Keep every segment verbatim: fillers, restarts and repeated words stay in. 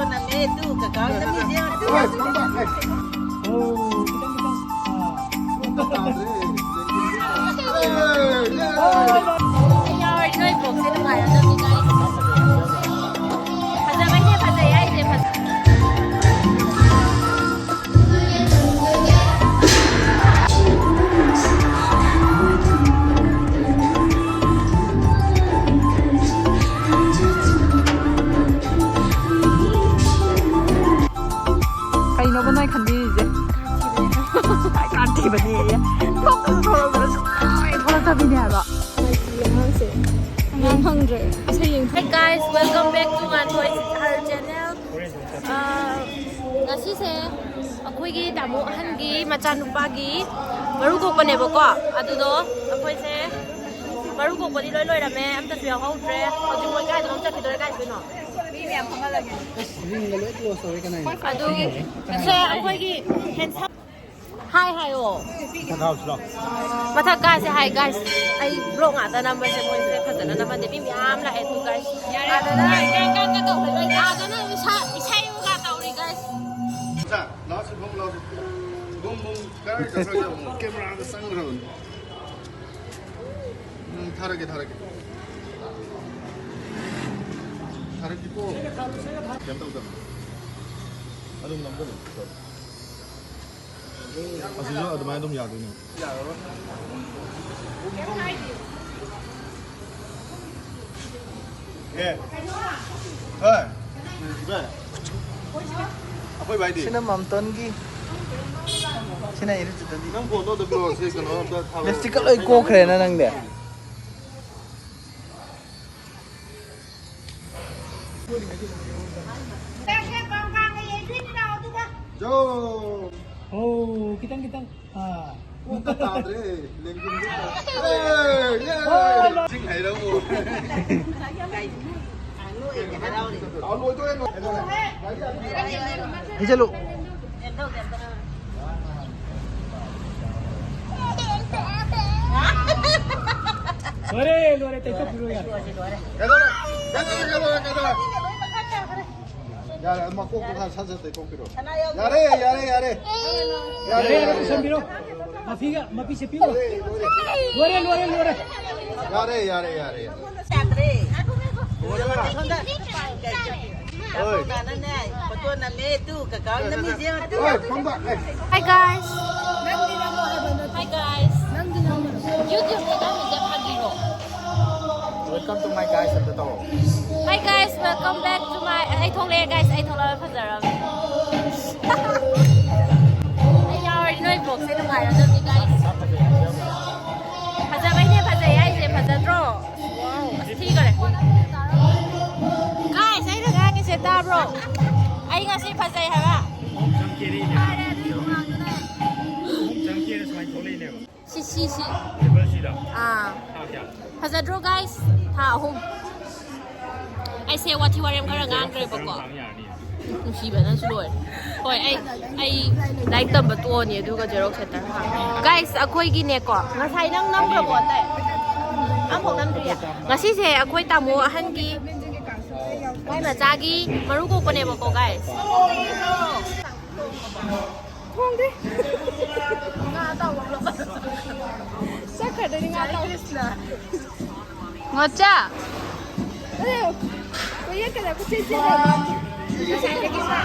ꯅꯝꯃꯦ, ꯇꯨ, ꯀꯀꯥ ꯍꯣꯏ, ꯅꯝꯃꯤꯁꯦ ꯌꯦꯡꯉꯣ, ꯇꯨ꯫ ꯍꯣꯏ, ꯐꯝꯕ, ꯍꯣꯏ꯫ ꯑꯣ, ꯈꯤꯇꯪ, ꯈꯤꯇꯪ꯫ ꯑꯥ꯫ ꯑꯝꯇ ꯇꯥꯗ꯭ꯔꯦ꯫ ꯑꯩ ꯌꯥꯎꯔꯗꯤ ꯅꯣꯏ vlogꯁꯦ ꯅꯨꯡꯉꯥꯏꯔꯗꯕꯅꯤ, guys꯫ ꯐꯖꯕꯩꯅꯦ ꯐꯖꯩ ꯍꯥꯏꯁꯦ, ꯐꯖ- ꯀꯩꯅꯣꯕ ꯅꯣꯏ ꯈꯟꯕꯤꯔꯤꯁꯦ? ꯀꯥꯟꯊꯤꯕꯅꯦꯌꯦ꯫ ꯊꯣꯛꯇꯁꯨ ꯊꯣꯛꯂꯛꯇꯅ ꯁꯨꯡꯊꯣꯛ ꯊꯣꯛꯂꯛꯇꯕꯤꯅꯦ ꯍꯥꯏꯕ꯫ ꯃꯥꯏꯀꯤ ꯑꯉꯥꯡꯁꯦ ꯌꯦꯡ ꯐꯪꯗ꯭ꯔꯦ꯫ ꯏꯁꯩ ꯌꯦꯡ Hey guys, welcome back to my boys, her channel. ꯑꯥ, ꯉꯁꯤꯁꯦ ꯑꯩꯈꯣꯏꯒꯤ ꯇꯥꯃꯣ ꯑꯍꯟꯒꯤ ꯃꯆꯥꯅꯨꯄꯥꯒꯤ ꯃꯔꯨ ꯀꯣꯛꯄꯅꯦꯕꯀꯣ꯫ ꯑꯗꯨꯗꯣ ꯑꯩꯈꯣꯏꯁꯦ ꯃꯔꯨ ꯀꯣꯛꯄꯗꯤ ꯂꯣꯏ ꯂꯣꯏꯔꯝꯃꯦ, ꯑꯝꯇꯁꯨ ꯌꯥꯎꯍꯧꯗ꯭ꯔꯦ꯫ ꯍꯧꯖꯤꯛ ꯃꯣꯏ ꯀꯥꯏꯗꯅꯣꯝ ꯆꯠꯈꯤꯗꯣꯔꯦ꯫ ꯀꯥꯏ ꯆꯠꯇꯣꯏꯅꯣ? ꯃꯤ ꯃꯌꯥꯝ ꯐꯝꯍꯜꯂꯒꯦ꯫ ꯑꯁ, ring ꯒ ꯂꯣꯏ close ꯇꯧꯔꯦ, ꯀꯅꯥꯅꯣ? ꯑꯗꯨꯒꯤ ꯁꯦ ꯑꯩꯈꯣꯏꯒꯤ handsome ꯍꯥꯏ ꯍꯥꯏꯌꯣ꯫ ꯃꯊꯛ ꯀꯥꯁꯦ ꯍꯥꯏ, guys꯫ ꯑꯩ vlog ꯉꯥꯛꯇ ꯅꯝꯕꯁꯦ ꯃꯣꯏꯁꯦ ꯐꯖꯅ ꯅꯝꯍꯟꯗꯦ꯫ ꯃꯤ ꯃꯌꯥꯝ ꯂꯥꯛꯑꯦ ꯑꯗꯨ, guys꯫ ꯑꯥꯗꯅ, ꯑꯥꯗꯅ ꯏꯁꯥ, ꯏꯁꯩ ꯌꯣꯒꯥ ꯇꯧꯔꯤ, guys꯫ ꯂꯥꯎꯁꯤ, ꯐꯝ ꯂꯥꯎꯁꯤ꯫ ꯕꯨꯝ, ꯕꯨꯝ, ꯀꯔꯥꯏ ꯆꯠꯈ꯭ꯔꯒꯦ? ꯀꯦꯃꯦꯔꯥꯗ ꯆꯪꯈ꯭ꯔꯕꯅꯤ꯫ ꯎꯝ, ꯊꯥꯔꯛꯀꯦ, ꯊꯥꯔꯛꯀꯦ꯫ ꯊꯥꯔꯛꯀꯦꯀꯣ꯫ ꯀꯩꯝ ꯇꯧꯗꯕꯅꯤ꯫ ꯑꯗꯨꯝ ꯅꯝꯖꯜꯂꯨ꯫ ꯑꯁꯤꯁꯨ ꯑꯗꯨꯃꯥꯏꯅ ꯑꯗꯨꯝ ꯌꯥꯗꯣꯏꯅꯦ꯫ ꯑꯦ꯫ ꯍꯣꯏ꯫ ꯏꯕꯥꯏ꯫ ꯑꯩꯈꯣꯏ ꯚꯥꯏꯗꯤ? ꯁꯤꯅ ꯃꯝꯇꯣꯟꯒꯤ꯫ ꯁꯤꯅ ꯏꯔꯨꯖꯗꯕꯤ꯫ ꯅꯪ ꯐꯣꯟꯗꯣ ꯑꯝꯇ ꯄꯤꯔꯛꯑꯣ, ꯁꯤ ꯀꯩꯅꯣ ꯑꯝꯇ ꯊꯥꯔꯛꯑꯣ꯫ ꯂꯤꯞꯁꯇꯤꯛꯀ ꯂꯣꯏ ꯀꯣꯛꯈ꯭ꯔꯦꯅ ꯅꯪꯗꯤ꯫ ꯖꯣ! ꯑꯣ, ꯈꯤꯇꯪ, ꯈꯤꯇꯪ꯫ ꯑꯥ꯫ ꯑꯝꯇ ꯇꯥꯗ꯭ꯔꯦ, ꯂꯦꯡꯖꯨꯝꯁꯦ꯫ ꯑꯦ, ꯌꯦ! ꯑꯣ, ꯂꯣꯏ- ꯆꯤꯡ ꯍꯩꯔꯕꯨ꯫ ꯑꯥ, ꯂꯣꯏꯗꯣꯔꯦ, ꯂꯣꯏꯗꯣꯔꯦ꯫ ꯍꯩꯖꯜꯂꯨ꯫ ꯂꯣꯏꯔꯦ, ꯂꯣꯏꯔꯦ, ꯇꯩꯊꯣꯛꯄꯤꯔꯣ ꯌꯥꯔꯦ꯫ ꯀꯩꯗꯧꯔꯦ? ꯀꯩꯗꯧꯔꯦ? ꯀꯩꯗꯧꯔꯦ? ꯀꯩꯗꯧꯔꯦ? ꯌꯥꯔꯦ, ꯃꯀꯣꯛꯇꯣ ꯈꯔ ꯁꯠ ꯁꯠ ꯇꯩꯊꯣꯛꯄꯤꯔꯣ꯫ ꯌꯥꯔꯦ, ꯌꯥꯔꯦ, ꯌꯥꯔꯦ꯫ ꯌꯥꯔꯦ, ꯌꯥꯔꯦ, ꯄꯨꯁꯟꯕꯤꯔꯣ꯫ ꯃꯐꯤꯒ, ꯃꯐꯤꯁꯦ ꯄꯤꯌꯨ꯫ ꯂꯣꯏꯔꯦ, ꯂꯣꯏꯔꯦ, ꯂꯣꯏꯔꯦ꯫ ꯌꯥꯔꯦ, ꯌꯥꯔꯦ, ꯌꯥꯔꯦ, ꯌꯥꯔꯦ꯫ ꯌꯥꯗ꯭ꯔꯦ꯫ ꯁꯣꯝꯗ ꯍꯣꯏ꯫ ꯀꯀꯥ ꯍꯣꯏ, ꯅꯝꯃꯤꯁꯦ ꯌꯦꯡꯉꯣ꯫ ꯍꯣꯏ, ꯐꯝꯕ꯫ ꯑꯦ꯫ Hi guys. Hi guys. YouTube the ꯅꯝꯃꯤꯁꯦ ꯐꯥꯒꯤꯔꯣ? Welcome to my guys ꯑꯝꯇ ꯇꯧꯔꯣ꯫ Hi guys, welcome back to my, ꯑꯩ ꯊꯣꯛꯂꯛꯑꯦ guys, ꯑꯩ ꯊꯣꯛꯂꯛꯑꯒ ꯐꯖꯔꯕꯅꯦ꯫ ꯑꯩ ꯌꯥꯎꯔꯗꯤ ꯅꯣꯏ vlogꯁꯦ ꯅꯨꯡꯉꯥꯏꯔꯗꯕꯅꯤ guys꯫ ꯐꯖꯕꯩꯅꯦ ꯐꯖꯩ ꯍꯥꯏꯁꯦ, ꯐꯖꯗ꯭ꯔꯣ? Wow, ꯑꯁ ꯊꯤꯈꯔꯦ꯫ Guys, ꯑꯩꯅ ꯉꯥꯡꯉꯤꯁꯦ ꯇꯥꯕ꯭ꯔꯣ? ꯑꯩ ꯉꯁꯤ ꯐꯖꯩ ꯍꯥꯏꯕ꯫ ꯐꯔꯦ ꯑꯗꯨꯗꯤ ꯈꯣꯡꯒ꯭ꯔꯥꯎꯗꯨꯅ꯫ ꯁꯤ, ꯁꯤ, ꯁꯤ꯫ ꯑꯥ꯫ ꯐꯖꯗ꯭ꯔꯣ guys? ꯊꯥ ꯑꯍꯨꯝ꯫ ꯑꯩꯁꯦ ꯋꯥꯊꯤ ꯋꯥꯔꯦꯝ ꯈꯔ ꯉꯥꯡꯈ꯭ꯔꯦꯕꯀꯣ꯫ ꯅꯨꯡꯁꯤꯕꯅꯁꯨ ꯂꯣꯏꯔꯦ꯫ ꯍꯣꯏ, ꯑꯩ, ꯑꯩ ꯂꯥꯏꯔꯤꯛ ꯇꯝꯕ ꯇꯣꯛꯑꯅꯤ ꯑꯗꯨꯒ Xerox Center ꯍꯥꯡꯉꯦ꯫ Guys, ꯑꯩꯈꯣꯏꯒꯤꯅꯦꯀꯣ꯫ ꯉꯁꯥꯏ ꯅꯪ ꯅꯝꯈ꯭ꯔꯕꯣ ꯑꯇꯩ? ꯑꯝꯐꯥꯎ ꯅꯝꯗ꯭ꯔꯤꯌꯦ꯫ ꯉꯁꯤꯁꯦ ꯑꯩꯈꯣꯏ ꯇꯥꯃꯣ ꯑꯍꯟꯒꯤ ꯃꯥꯏ ꯃꯆꯥꯒꯤ ꯃꯔꯨ ꯀꯣꯛꯄꯅꯦꯕꯀꯣ, guys꯫ ꯊꯣꯡꯗꯦ꯫ ꯉꯥ ꯑꯇꯥꯎꯕ ꯑꯃ ꯂꯧꯈꯠꯂꯣ꯫ ꯆꯠꯈ꯭ꯔꯗꯣꯏꯅꯤ ꯉꯥ ꯑꯇꯥꯎꯕ꯫ ꯉꯣꯆꯥ꯫ ꯑꯗꯣ, ꯀꯣꯏꯌꯦꯠꯀꯗ ꯀꯣꯏꯆꯦꯟ ꯆꯦꯜꯂꯦ꯫ ꯉꯁꯥꯏꯗꯒꯤ ꯃꯥ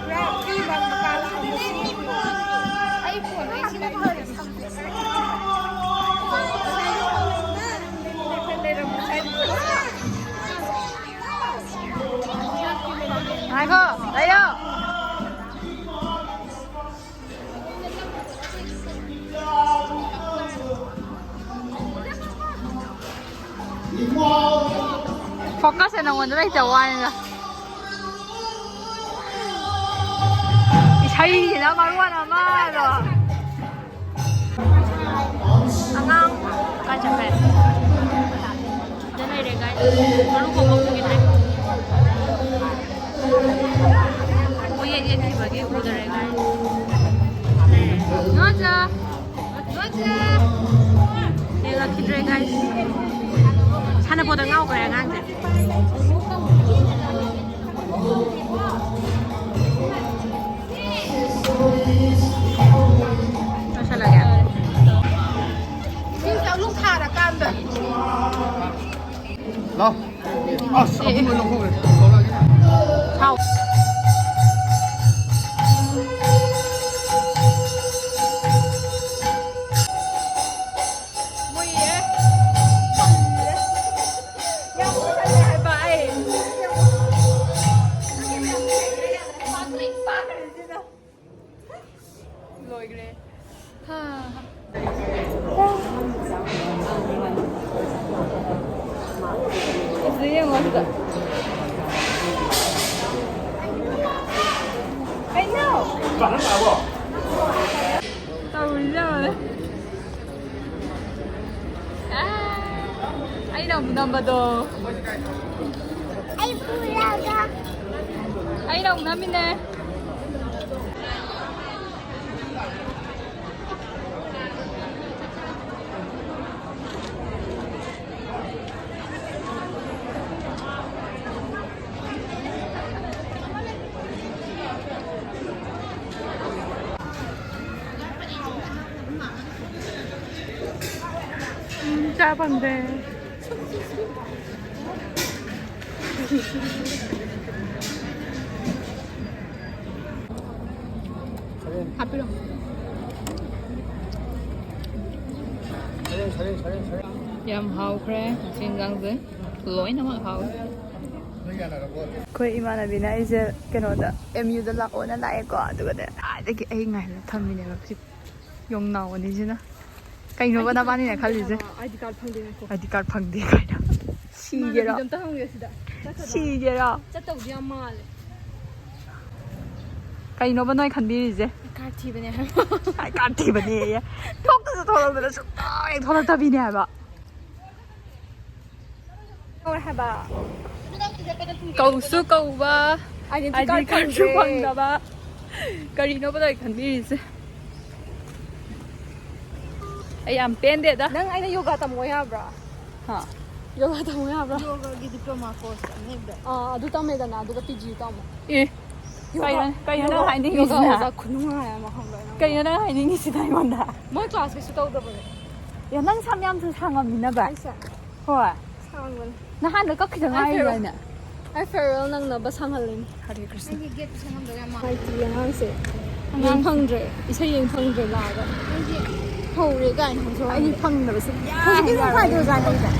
ꯄꯨꯔꯥ free ꯕꯪ ꯃꯄꯥꯟ ꯊꯝꯃꯦ꯫ ꯑꯩ ꯐꯣꯟꯗꯣ ꯑꯩ ꯁꯤꯗ ꯂꯩꯔꯝꯃꯦ ꯉꯁꯥꯏꯗꯒꯤ꯫ ꯉꯥꯏꯈꯣ, ꯂꯩꯌꯣ꯫ Focusꯁꯦ ꯅꯉꯣꯟꯗ ꯂꯩꯇꯕ ꯋꯥꯅꯤꯗ꯫ ꯏꯁꯩꯁꯤꯅ ꯃꯔꯣꯟ ꯑꯃ ꯑꯗꯣ꯫ ꯑꯉꯥꯡ ꯀꯥꯏ ꯆꯠꯈ꯭ꯔꯦ? ꯁꯤꯗ ꯂꯩꯔꯦ, guys꯫ ꯃꯔꯨ ꯀꯣꯛꯄ ꯄꯨꯈꯤꯗ꯭ꯔꯦ꯫ ꯀꯣꯏꯌꯦꯠ ꯌꯦꯠꯈꯤꯕꯒꯤ ꯎꯗꯔꯦ, guys꯫ ꯂꯩꯔꯦ꯫ ꯅꯣꯖ! ꯅꯣꯖ! ꯌꯦꯡꯉꯛꯈꯤꯗ꯭ꯔꯦ, guys꯫ ꯁꯥꯟꯅꯄꯣꯠꯇ ꯉꯥꯎꯈ꯭ꯔꯦ ꯑꯉꯥꯡꯁꯦ꯫ ꯍꯥꯎ꯫ ꯃꯨꯏꯌꯦ꯫ ꯌꯥꯝ ꯃꯨꯁꯜꯂꯦ ꯍꯥꯏꯕ ꯑꯩ꯫ ꯂꯣꯏꯈ꯭ꯔꯦ꯫ ꯍꯥ꯫ ꯑꯁꯤꯗ ꯌꯦꯡꯉꯣ ꯁꯤꯗ꯫ ꯀꯩꯅꯣ? ꯇꯧꯔꯤꯁꯦ ꯌꯦꯡꯉꯣꯅꯦ꯫ ꯑꯥ, ꯑꯩꯅ ꯑꯃꯨꯛ ꯅꯝꯕꯗꯣ꯫ ꯑꯩ ꯄꯨꯔꯒ꯫ ꯑꯩꯅ ꯑꯃꯨꯛ ꯅꯝꯃꯤꯅꯦ꯫ ꯎꯝ, ꯆꯥ ꯐꯪꯗꯦ꯫ ꯍꯥꯞꯄꯤꯔꯣ꯫ ꯌꯥꯝ ꯍꯥꯎꯈ꯭ꯔꯦ ꯉꯁꯤ ꯏꯟꯖꯥꯡꯁꯦ꯫ ꯂꯣꯏꯅꯃꯛ ꯍꯥꯎꯋꯦ꯫ ꯑꯩꯈꯣꯏ ꯏꯃꯥꯟꯅꯕꯤꯅ ꯑꯩꯁꯦ ꯀꯩꯅꯣꯗ ꯑꯦꯝ ꯌꯨꯗ ꯂꯥꯛꯑꯣꯅ ꯂꯥꯛꯑꯦꯀꯣ꯫ ꯑꯗꯨꯒꯅꯦ ꯑꯥꯗꯒꯤ ꯑꯩ ꯉꯥꯏꯔ ꯊꯝꯃꯤꯅꯦꯕ ꯁꯤ ꯌꯣꯡꯅꯥꯎ ꯑꯅꯤꯁꯤꯅ꯫ ꯀꯩꯅꯣꯕ ꯅꯕꯥꯅꯤꯅ ꯈꯜꯂꯤꯁꯦ? ꯑꯥꯏ ꯗꯤ ꯀꯥꯔꯗ ꯐꯪꯗꯦ ꯉꯥꯏꯈꯣ꯫ ꯑꯥꯏ ꯗꯤ ꯀꯥꯔꯗ ꯐꯪꯗꯦ ꯀꯥꯏꯅ꯫ ꯁꯤꯒꯦꯔꯣ? ꯏꯃꯥꯟꯅꯕꯤꯗ ꯑꯝꯇ ꯍꯪꯒꯦ ꯁꯤꯗ꯫ ꯆꯠꯀꯗ꯭ꯔꯥ? ꯁꯤꯒꯦꯔꯣ? ꯆꯠꯇꯧꯗꯤ ꯌꯥꯝ ꯃꯥꯜꯂꯦ꯫ ꯀꯩꯅꯣꯕ ꯅꯣꯏ ꯈꯟꯕꯤꯔꯤꯁꯦ? ꯑꯥꯏ ꯀꯥꯔꯗ ꯊꯤꯕꯅꯦ ꯍꯥꯏꯕ꯫ ꯑꯥꯏ ꯀꯥꯔꯗ ꯊꯤꯕꯅꯦꯌꯦ꯫ ꯊꯣꯛꯇꯁꯨ ꯊꯣꯛꯂꯛꯇꯅ ꯁꯨꯡꯊꯣꯛ ꯍꯦꯛ ꯊꯣꯛꯂꯛꯇꯕꯤꯅꯦ ꯍꯥꯏꯕ꯫ ꯀꯧꯋꯦ ꯍꯥꯏꯕ꯫ ꯀꯧꯁꯨ ꯀꯧꯕ, ꯑꯥꯏꯗꯦꯟꯇꯤ ꯑꯥꯏꯗꯤ ꯀꯥꯔꯗ ꯀꯥꯔꯗꯁꯨ ꯐꯪꯗ꯭ꯔꯦ꯫ ꯐꯪꯗꯕ꯫ ꯀꯔꯤꯅꯣꯕ ꯅꯣꯏ ꯈꯟꯕꯤꯔꯤꯁꯦ? ꯑꯩ ꯌꯥꯝ ꯄꯦꯟꯗꯦꯗ꯫ ꯅꯪ ꯑꯩꯅ ꯌꯣꯒꯥ ꯇꯝꯃꯣ ꯌꯥꯕ꯭ꯔꯥ? ꯍꯥ? ꯌꯣꯒꯥ ꯇꯝꯃꯣ ꯌꯥꯕ꯭ꯔꯥ? ꯌꯣꯒꯥꯒꯤ ꯗꯤꯄ꯭ꯂꯣꯃꯥ ꯀꯣꯔꯁ ꯑꯃ ꯂꯩꯕꯗꯣ꯫ ꯑꯥ, ꯑꯗꯨ ꯇꯝꯃꯦꯗꯅ, ꯑꯗꯨꯒ ꯄꯤ ꯖꯤ ꯇꯝꯃꯣ꯫ ꯑꯦ, ꯌꯣꯒꯥ, ꯀꯩꯅꯣ, ꯀꯩꯅꯣ ꯅꯪ ꯌꯣꯒꯥ, ꯍꯥꯏꯅꯤꯡꯉꯤꯁꯤꯅ? ꯌꯣꯒꯥ ꯑꯣꯖꯥ ꯈꯨꯅꯨꯡꯉꯥꯏ ꯑꯃ ꯈꯪꯕ꯭ꯔꯥ ꯅꯪꯕꯣ? ꯀꯩꯅꯣ ꯅꯪ ꯍꯥꯏꯅꯤꯡꯉꯤꯁꯤꯅ ꯑꯩꯉꯣꯟꯗ? ꯃꯣꯏ ꯀ꯭ꯂꯥꯁ ꯀꯩꯁꯨ ꯇꯧꯗꯕꯅꯦ꯫ ꯑꯦ, ꯅꯪ ꯁꯝ ꯌꯥꯝꯁꯨ ꯁꯥꯡꯉꯝꯃꯤꯅ ꯚꯥꯏ꯫ ꯑꯩꯁꯦ? ꯍꯣꯏ꯫ ꯁꯥꯡꯕꯅꯦ꯫ ꯅꯍꯥꯟꯗ ꯀꯛꯈꯤꯗ ꯀꯃꯥꯏꯅ ꯉꯥꯏꯔꯤꯗꯥꯏꯅꯦ? ꯑꯩ ꯐꯦꯔꯋꯦꯜ ꯅꯪꯅꯕ ꯁꯥꯡꯍꯜꯂꯤꯅꯤ꯫ ꯍꯔꯦ ꯀ꯭ꯔꯤꯁꯅ꯫ ꯅꯨꯡꯇꯤ ꯑꯉꯥꯡꯁꯦ ꯌꯦꯡ ꯐꯪꯗ꯭ꯔꯦ, ꯏꯁꯩ ꯌꯦꯡ ꯐꯪꯗ꯭ꯔꯦ ꯂꯥꯛꯑꯒ꯫ ꯍꯧꯔꯦ ꯀꯥꯏꯅ ꯍꯧꯖꯤꯛ ꯑꯩ ꯐꯪꯗꯕꯁꯦ꯫ ꯍꯧꯖꯤꯛꯀꯤ ꯌꯥꯔꯣꯏ꯫ ꯈ꯭ꯋꯥꯏꯗꯩ ꯑꯣꯖꯥꯅ ꯑꯩꯁꯦ꯫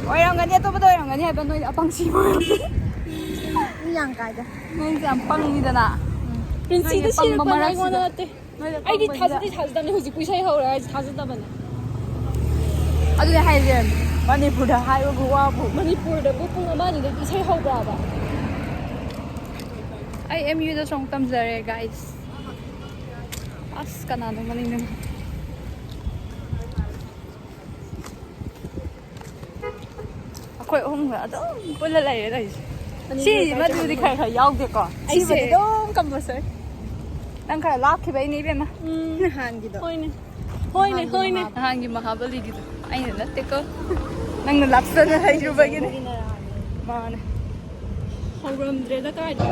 ꯑꯣꯏꯔꯝꯒꯅꯤ, ꯑꯇꯣꯞꯄꯗ ꯑꯣꯏꯔꯝꯒꯅꯤ ꯍꯥꯏꯕ, ꯅꯣꯏꯗꯤ ꯑꯄꯪꯁꯤ ꯑꯣꯏꯔꯝꯒꯅꯤ꯫ ꯃꯤ ꯌꯥꯝ ꯀꯥꯏꯗ꯫ ꯅꯣꯏꯁꯦ ꯌꯥꯝ ꯄꯪꯉꯤꯗꯅ꯫ ꯄ꯭ꯔꯤꯟꯁꯤꯗ ꯅꯣꯏꯒꯤ ꯄꯪꯕ ꯁꯤꯔꯛꯄꯅ ꯃꯔꯛꯁꯤꯗ꯫ ꯑꯩꯉꯣꯟꯗ ꯅꯠꯇꯦ꯫ ꯅꯣꯏꯅ ꯑꯩꯗꯤ ꯄꯪꯕꯁꯤꯗ꯫ ꯊꯥꯖꯗꯤ ꯊꯥꯖꯗꯕꯅꯦ, ꯍꯧꯖꯤꯛꯄꯨ ꯏꯁꯩ ꯍꯧꯔꯦ ꯍꯥꯏꯁꯦ ꯊꯥꯖꯗꯕꯅꯦ꯫ ꯑꯗꯨꯅꯦ ꯍꯥꯏꯁꯦ, ꯃꯅꯤꯄꯨꯔꯗ ꯍꯥꯏꯕꯕꯨ ꯋꯥꯕꯨ꯫ ꯃꯅꯤꯄꯨꯔꯗꯕꯨ ꯄꯨꯡ ꯑꯃ ꯑꯅꯤꯗ ꯏꯁꯩ ꯍꯧꯕ꯭ꯔꯥꯕ? ꯑꯩ ꯑꯦꯝ ꯌꯨꯗꯁꯨ ꯑꯃꯨꯛ ꯇꯝꯖꯔꯦ, ꯒꯥꯏꯁ꯫ ꯑꯁ, ꯀꯅꯥꯅꯣ ꯃꯅꯤꯡꯗ? ꯑꯩꯈꯣꯏ ꯑꯍꯨꯝꯒ ꯑꯗꯨꯝ ꯄꯨꯜꯂ ꯂꯩꯔꯦ ꯇꯧꯔꯤꯁꯦ꯫ ꯑꯅꯤꯁꯦ ꯁꯤ ꯀꯥꯏ ꯃꯗꯨꯗꯤ ꯆꯠꯈ꯭ꯔꯤꯅꯣ? ꯈꯔ ꯈꯔ ꯌꯥꯎꯗꯦꯀꯣ꯫ ꯑꯩꯁꯦ ꯁꯤꯃꯗꯤ ꯑꯗꯨꯝ ꯀꯝꯄꯜꯁꯔꯤ꯫ ꯅꯪ ꯈꯔ ꯂꯥꯞꯈꯤꯕꯩꯅꯦ, ꯏꯕꯦꯝꯃ꯫ ꯎꯝ꯫ ꯅꯍꯥꯟꯒꯤꯗꯣ꯫ ꯍꯣꯏꯅꯦ꯫ ꯍꯣꯏꯅꯦ, ꯅꯍꯥꯟꯒꯤ ꯍꯣꯏꯅꯦ꯫ ꯃꯍꯥꯕ-꯫ ꯅꯍꯥꯟꯒꯤ ꯃꯍꯥꯕꯂꯤꯒꯤꯗꯣ ꯑꯩꯅ ꯅꯠꯇꯦꯀꯣ꯫ ꯅꯪꯅ ꯂꯥꯞꯆꯅ ꯂꯩꯔꯨꯕꯒꯤꯅꯦ꯫ ꯃꯥꯅꯦ꯫ ꯍꯧꯔꯝꯗ꯭ꯔꯦꯗ ꯀꯥꯏꯗ꯫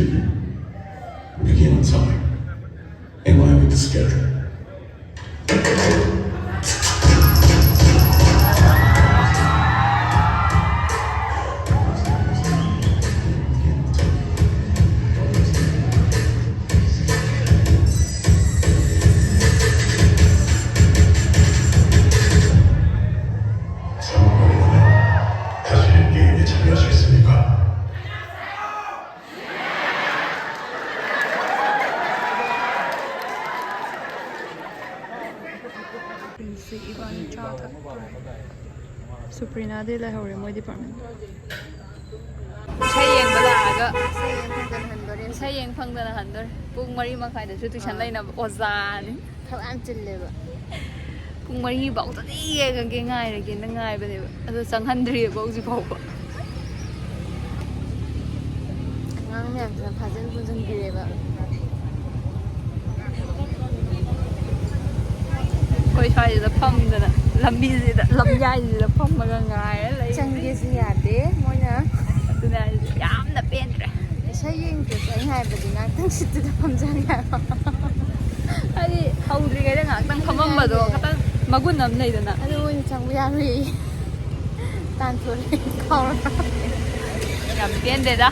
Begin on time. In line with the schedule. 다시 이 게임에 참여하시겠습니까? ꯁꯤ ꯏꯕꯥꯅꯤ ꯆꯥ ꯊꯛꯇꯣꯔꯦ꯫ ꯁꯨꯄ꯭ꯔꯤꯅꯥꯗꯤ ꯂꯩꯍꯧꯔꯦ ꯃꯣꯏ ꯗꯤꯄꯥꯔꯠꯃꯦꯟ꯫ ꯏꯁꯩ ꯌꯦꯡꯕ ꯂꯥꯛꯑꯒ ꯏꯁꯩ ꯌꯦꯡ ꯐꯪꯗꯅ ꯍꯟꯗꯣꯔꯦ꯫ ꯄꯨꯡ ꯃꯔꯤ ꯃꯈꯥꯏꯗꯁꯨ ꯇꯨꯏꯁꯟ ꯂꯩꯅꯕ ꯑꯣꯖꯥꯅꯤ꯫ ꯊꯕꯛ ꯌꯥꯝ ꯆꯤꯜꯂꯦꯕ꯫ ꯄꯨꯡ ꯃꯔꯤ ꯐꯥꯎꯗꯗꯤ ꯌꯦꯡꯉꯒꯦ ꯉꯥꯏꯔꯒꯦꯅ ꯉꯥꯏꯕꯅꯦꯕ, ꯑꯗꯣ ꯆꯪꯍꯟꯗ꯭ꯔꯤꯑꯕ ꯍꯧꯖꯤꯛ ꯐꯥꯎꯕ꯫ ꯑꯉꯥꯡ ꯃꯌꯥꯝꯁꯤꯅ ꯐꯥꯖꯤꯟ ꯄꯨꯟꯁꯤꯟꯕꯤꯔꯦꯕ꯫ ꯑꯩꯈꯣꯏ ꯁ꯭ꯋꯥꯏꯁꯤꯗ ꯐꯝꯗꯅ, ꯂꯝꯕꯤꯁꯤꯗ, ꯂꯝꯌꯥꯏꯁꯤꯗ ꯐꯝꯃꯒ ꯉꯥꯏꯔ ꯂꯩ꯫ ꯆꯪꯒꯦꯁꯨ ꯌꯥꯗꯦ ꯃꯣꯏꯅ꯫ ꯑꯗꯨꯅ ꯌꯥꯝꯅ ꯄꯦꯟꯗ꯭ꯔꯦ꯫ ꯏꯁꯩ ꯌꯦꯡꯗ꯭ꯔꯁꯨ ꯑꯩꯅ ꯍꯥꯏꯕꯗꯤ ꯉꯥꯛꯇꯪ ꯁꯤꯠꯇꯨꯗ ꯐꯝꯖꯒꯦ ꯍꯥꯏꯕ꯫ ꯍꯥꯏꯗꯤ ꯍꯧꯗ꯭ꯔꯤꯉꯩꯗ ꯉꯥꯛꯇꯪ ꯐꯝꯃꯝꯕꯗꯣ ꯈꯇꯪ ꯃꯒꯨꯟ ꯑꯃ ꯂꯩꯗꯅ꯫ ꯑꯗꯨ ꯃꯣꯏꯅ ꯆꯪꯕ ꯌꯥꯔꯣꯏꯌꯦ꯫ ꯇꯥꯟꯊꯣꯔꯛꯑꯦ꯫ ꯀꯥꯎꯔ꯫ ꯌꯥꯝ ꯄꯦꯟꯗꯦꯗ꯫